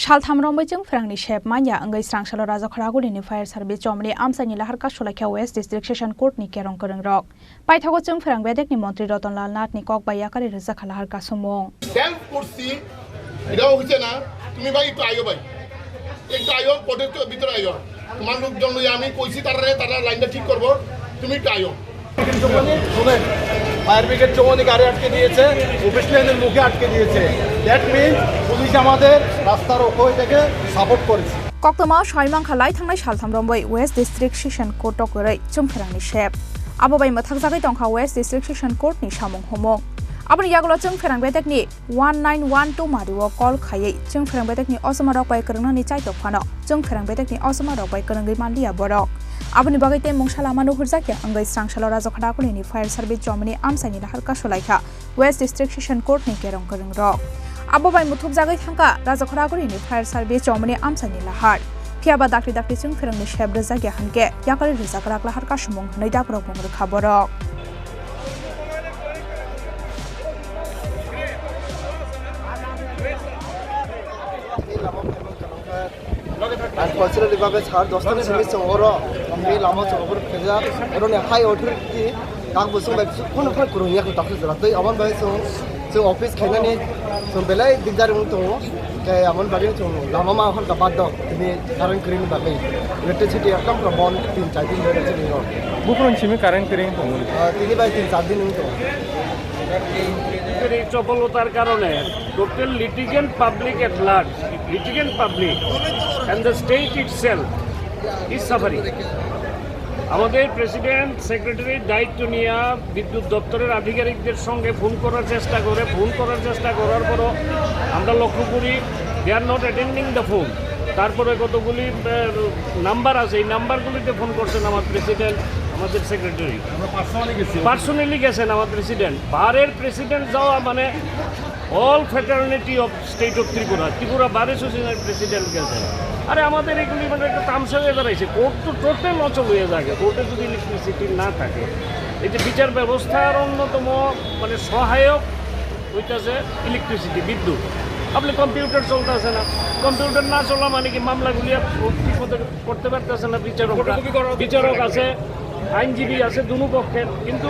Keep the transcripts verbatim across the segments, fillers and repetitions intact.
Saltham romwi chwng pherangni sep manya wngwi srangsalo Rajakhoragulini fire service chomni amchaini lahar kasulaikha West District Session Court ni kerong kwrwngrok. Paithago chwng pherang bedekni montri Ratanlal Nath ni kok bai yakari rwjakha lahar kasumung. Help করছি, এটাও হইছে না। তুমি ভাই একটু আইও ভাই, একটু আইও, কোর্টের তো ভিতরে আইও। তোমার লোকজন লই আমি কইছি তারারে, তারা লাইনটা ঠিক করবো, তুমি একটু আইও। শুনেন, ফায়ার ব্রিগেড যখনই গাড়ি আটকে দিয়েছে, অফিস লাইনের মুখে আটকে দিয়েছে। দ্যাট মিনস পুলিশ আমাদের রাস্তার ওপরে থেকে সাপোর্ট করেছে। Koktwma soi mankha lai thangnai saltham romwi West District Session Court o kwrwi chwng pherangni sep. Abo bai mwthakjagwi tongkha West District Session Court ni samung humung. Aboni yagulo chwng pherang bedekni one nine one two mario call khaiwi chwng pherang bedekni osomarok bai kwrwngnani chaitok phano chwng pherang bedekni osomarok bai kwrwngwi manliya borok. Aboni bagwi tei mungsa lama nuhurjakya wngwi srangsalo Rajakhoragulini fire service chomni amchaini lahar kasulaikha West District Session Court ni kerong kwrwngrok. Abo bai muthubjagwi thangkha Rajakhoragulini fire service chomni amchaini lahar. Phiyaba dakti dakti chwng pherangni sep rwjakya hwnkhe yakari rwjak rak lahar kasumung hwnwi dabrok mung rwkha borok. Unfortunately ভাবে সাড়ে দশটার সময় চোর ওরা আমি লামা চোর ওপরে ফেজা ওরা নিয়ে হাই অথরিটি কাক বসুন ভাই কোনো কোনো করুন এখন তখন জেলা তো আমার ভাই চোর চোর অফিস খাইনানি চোর বেলায় দিকদার এবং তো তাই আমার বাড়ি চোর লামা মা এখন কাবার দাও তুমি কারেন্ট করিনি ভাবে ইলেকট্রিসিটি একদম পুরো বন্ধ তিন চার দিন ধরে চলে গেল Bukurun simi current kering tongmani. Tini bai tin char din wng tongo. এই চপলতার কারণে total litigant public at large, litigant public and the state itself is suffering. আমাদের প্রেসিডেন্ট সেক্রেটারির দায়িত্ব নিয়ে বিদ্যুৎ দপ্তরের আধিকারিকদের সঙ্গে ফোন করার চেষ্টা করে, ফোন করার চেষ্টা করার পরও আমরা লক্ষ্য করি they are not attending the phone. তারপরে কতগুলি নাম্বার আছে, এই নাম্বারগুলিতে ফোন করছেন আমার প্রেসিডেন্ট, আমাদের সেক্রেটারি। পার্সোনালি গেছেন আমার প্রেসিডেন্ট। বারের প্রেসিডেন্ট যাওয়া মানে all fraternity of state of Tripura, Tripura bar অ্যাসোসিয়েশনের প্রেসিডেন্ট গেছেন। আরে আমাদের এগুলি মানে একটা তামসা হয়ে দাঁড়াইছে। কোর্ট তো টোটাল অচল হয়ে যায়, কোর্টে যদি ইলেকট্রিসিটি না থাকে। এই যে বিচার ব্যবস্থার অন্যতম মানে সহায়ক হইতেছে ইলেকট্রিসিটি, বিদ্যুৎ। আপনি কম্পিউটার চলতেছে না, কম্পিউটার না চলা মানে কি মামলাগুলি আর ঠিক মতো করতে পারতেছে না বিচারকরা। বিচারক আছে, আইনজীবী আছে দুনো পক্ষের, কিন্তু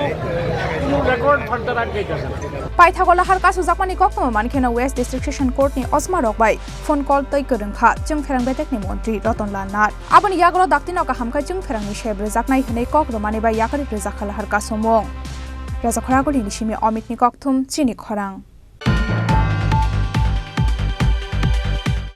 কোনো রেকর্ড ফার্দার আগাইতেছে না। Paithago lahar kasujakmani koktwma mankheno West District Session Court ni osmarok bai phone call tei kwrwngkha chwng pherang bedekni montri Ratanlal Nath. Aboni yagulo daktino kaham khai chwng pherangni sep rwjaknai hwnwi kok rwmani bai yakari rwjakha lahar kasumung. Rajakhoragulini simi Omitni kokthum chini khorang.